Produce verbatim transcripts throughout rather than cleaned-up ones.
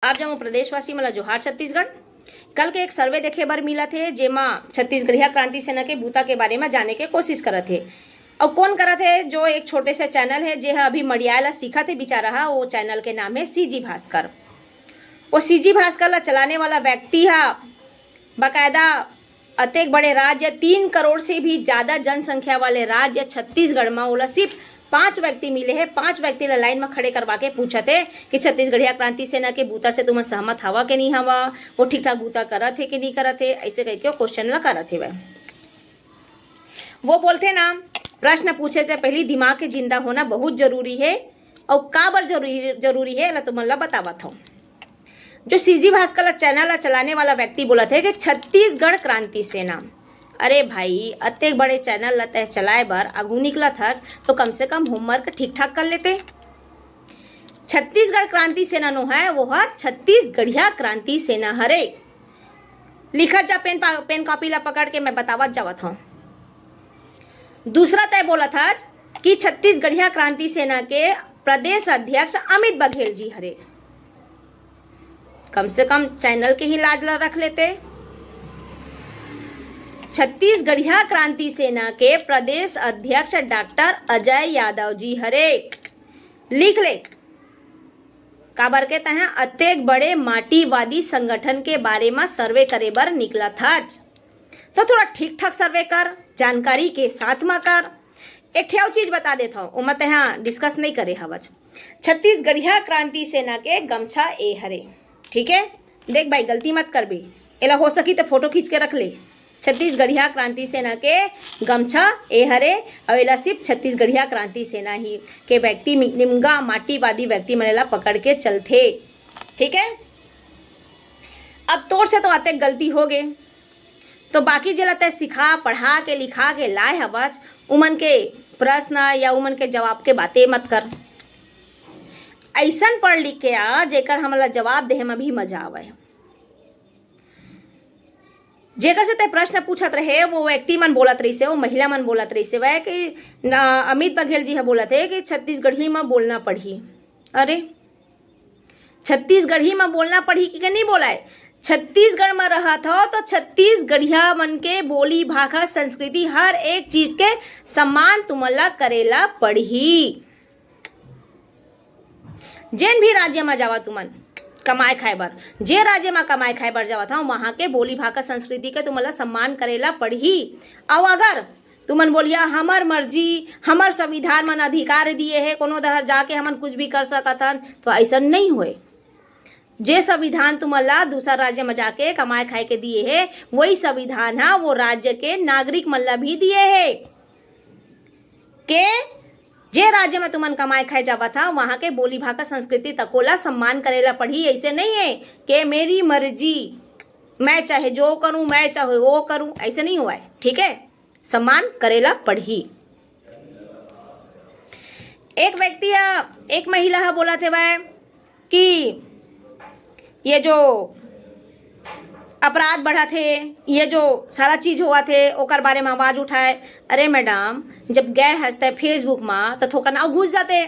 आप जम्मो प्रदेशवासी मन ला जोहार छत्तीसगढ़। कल के एक सर्वे देखे बर मिलत हे, जेमा छत्तीसगढ़िया क्रांति सेना के बूता के बारे म जाने के कोशिश करत हे। अउ कोन करत हे? जो एक छोटे से चैनल हे, जे ह अभी मड़ियाए ला सीखत हे बिचारा ह, वो चैनल के नाम हे सीजी भास्कर। वो सीजी भास्कर ला चलाने वाला व्यक्ति ह बकायदा अतेक बड़े राज्य, तीन करोड़ से भी ज्यादा जनसंख्या वाले राज्य छत्तीसगढ़ म ओला सिर्फ पांच व्यक्ति मिले हे। पांच व्यक्ति ला लाइन म खड़े करवा के पूछत हे कि छत्तीसगढ़िया क्रांति सेना के बूता से तुमन सहमत हवा के नहीं हवा, वो ठीक ठाक बूता करत हे कि नहीं करत हे, ऐसे कहिके क्वेश्चन ला करत हेवय। वो बोलथे ना, प्रश्न पूछे से पहली दिमाग के जिंदा होना बहुत जरूरी हे। अउ काबर जरूरी, जरूरी हे, एला तुमन ला बतावत हूँ। जो सीजी भास्कर ला चैनल ला चलाने वाला व्यक्ति बोलत हे कि छत्तीसगढ़ क्रांति सेना। अरे भाई, अतेक बड़े चैनल ला तय चलाए बर आगू निकलत हस, तो कम से कम होमवर्क ठीक ठाक कर लेते। छत्तीसगढ़ क्रांति सेना नो है, वो ह छत्तीसगढ़िया क्रांति सेना हरे। लिखत जा पेन पा-, पेन कॉपी ला पकड़ के, मैं बतावत जावत हूँ। दूसरा तय बोलत हस कि छत्तीसगढ़िया क्रांति सेना के प्रदेश अध्यक्ष अमित बघेल जी हरे। कम से कम चैनल के ही लाज ला रख लेते। छत्तीसगढ़िया क्रांति सेना के प्रदेश अध्यक्ष डॉक्टर अजय यादव जी हरे। लिख ले, काबर के तैं अतेक बड़े माटीवादी संगठन के बारे म सर्वे करे बर निकलत हच, तो थोड़ा ठीक ठाक सर्वे कर, जानकारी के साथ म कर। एक ठे अउ चीज बता देत हव, ओमा तैं डिस्कस नहीं करे हवच। छत्तीसगढ़िया क्रांति सेना के गमछा ए हरे, ठीक है? देख भाई, गलती मत करबे, एला हो सकी तो फोटो खींच के रख ले। छत्तीसगढ़िया क्रांति सेना के गमछा ए हरे, अउ एला सिर्फ छत्तीसगढ़िया क्रांति सेना ही के व्यक्ति, निमगा माटीवादी व्यक्ति मन एला पकड़ के चलथे। ठीक है, अब तोर से तो अतेक गलती हो गे, तो बाकी जेला तै सिखा, पढ़ा के, लिखा के लाए हवच, उमन के प्रश्न या उमन के जवाब के बातें मत कर। ऐसन पढ़ लिख के आ, जेकर हमला जवाब देहे में भी मजा आवे। जेकर से तै प्रश्न पूछत रहे, वो व्यक्ति मन बोलत रहिसे, वो महिला मन बोलत रहिसे, वह कि ना, अमित बघेल जी ह बोलत हे कि छत्तीसगढ़ी म बोलना पड़ही। अरे, छत्तीसगढ़ी म बोलना पड़ही कि के नहीं बोलाय? छत्तीसगढ़ म रहत हो तो छत्तीसगढ़िया मन के बोली, भाखा, संस्कृति, हर एक चीज के सम्मान तुमन ला करेला पड़ही। जेन भी राज्य म जावा तुमन कमाए खाए बर, जे राज्य म कमाए खाए बर जावत हव, वहां के बोली, भाखा, संस्कृति के तुमन ला सम्मान करेला पड़ही। अउ अगर तुमन बोलिया, "हमर मर्जी, हमर संविधान मन अधिकार दिए हे, कोनो डहर जाके हमन कुछ भी कर सकत हन," तो ऐसा नहीं होए। जे संविधान तुमन ला दूसर राज्य म जाके कमाए खाए के दिए हे, वही संविधान ह वो राज्य के नागरिक मन ला भी दिए हे। के जे राज्य म तुमन कमाए खाए जावत हव, वहां के बोली, भाखा, संस्कृति तको ला सम्मान करे ला पड़ही। ऐसे नहीं है कि मेरी मर्जी, मैं चाहे जो करूं, मैं चाहे वो करूं, ऐसे नहीं हुआ है। ठीक है, सम्मान करे ला पड़ही। एक व्यक्ति ह, एक महिला ह बोलत हेवय कि ये जो अपराध बढ़त हे, ये जो सारा चीज होवत हे, ओकर बारे में आवाज उठाए। अरे मैडम, जब गए हस तै Facebook में, तो थोका नाव घुस जाते।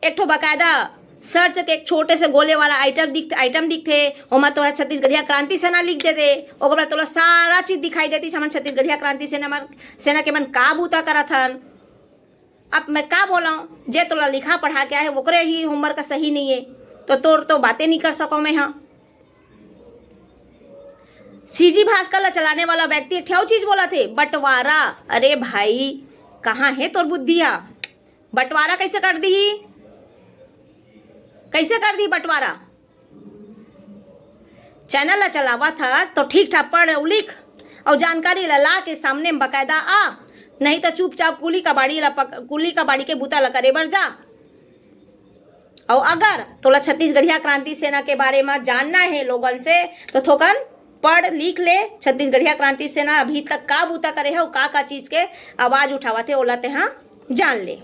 एक ठो बाकायदा सर्च के एक छोटे से गोले वाला आइटम दिख, आइटम दिखथे, ओमा तो है छत्तीसगढ़िया क्रांति सेना लिख देते, ओकर बाद तोला सारा चीज दिखाई देती, हमन छत्तीसगढ़िया क्रांति सेना मन, सेना के मन का बूता करत हन। अब मैं का बोलूं, जे तोला लिखा पढ़ा के आए, ओकरे ही होमवर्क सही नहीं है, तो तोर तो बातें नहीं कर सको मैं, हाँ। सीजी भास्कर ला चलाने वाला व्यक्ति एक ठे अउ चीज बोलत हे, बंटवारा। अरे भाई, कहाँ हे तोर बुद्धिया? बंटवारा कैसे कर दिही? कैसे कर दिही बंटवारा? चैनल ला चलावत हस तो ठीक ठाक पढ़ अउ लिख अउ जानकारी ला ला के सामने में बकायदा आ, नहीं तो चुपचाप कुली कबाड़ी ला पक-, कुली कबाड़ी के बूता ला करे बर जा। अउ अगर तोला छत्तीसगढ़िया क्रांति सेना के बारे में जानना है लोगन से, तो थोकन पढ़ लिख ले। छत्तीसगढ़िया क्रांति सेना अभी तक का बूता करे है, का का चीज के आवाज उठावत है, ओला तेहा जान ले।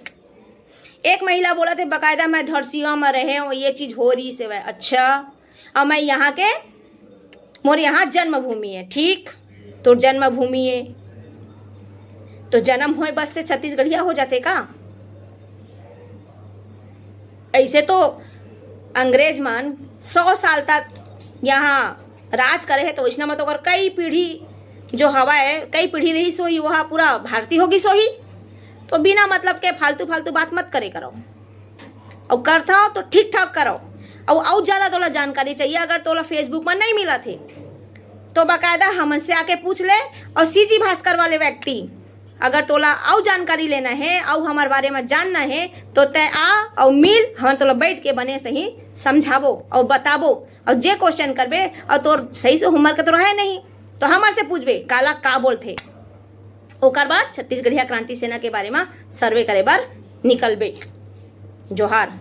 एक महिला बोलत हे, "बकायदा मैं धरसीवा में रहे हूँ, ये चीज हो रही से वह।" अच्छा, और मैं यहाँ के, मोर यहाँ जन्मभूमि है, ठीक, तोर जन्मभूमि है, तो जन्म होए बस से छत्तीसगढ़िया हो जाते का? ऐसे तो अंग्रेज मन सौ साल तक यहाँ राज करे हे, तो वैसना म तो ओकर कई पीढ़ी जो हवय, कई पीढ़ी रहिस होही, वो ह पूरा भारतीय होगिस होही। तो बिना मतलब के फालतू फालतू बात मत करे करव। अउ करथव तो ठीक ठाक करव। अउ अउ ज्यादा तोला जानकारी चाहिए, अगर तोला Facebook म नहीं मिलत हे, तो बाकायदा हमन से आके पूछ ले। अउ सीजी भास्कर वाले व्यक्ति, अगर तोला अउ जानकारी लेना हे, अउ हमर बारे म जानना हे, तो तै आ अउ मिल, हमन तोला बैठ के बने सही समझाबो अउ बताबो। अउ जे क्वेश्चन करबे अउ तोर सही से होमवर्क तो रहे नहीं, तो हमर से पूछबे काला का बोलथे। ओकर बाद छत्तीसगढ़िया क्रांति सेना के बारे म सर्वे करे बर निकलबे। जोहार।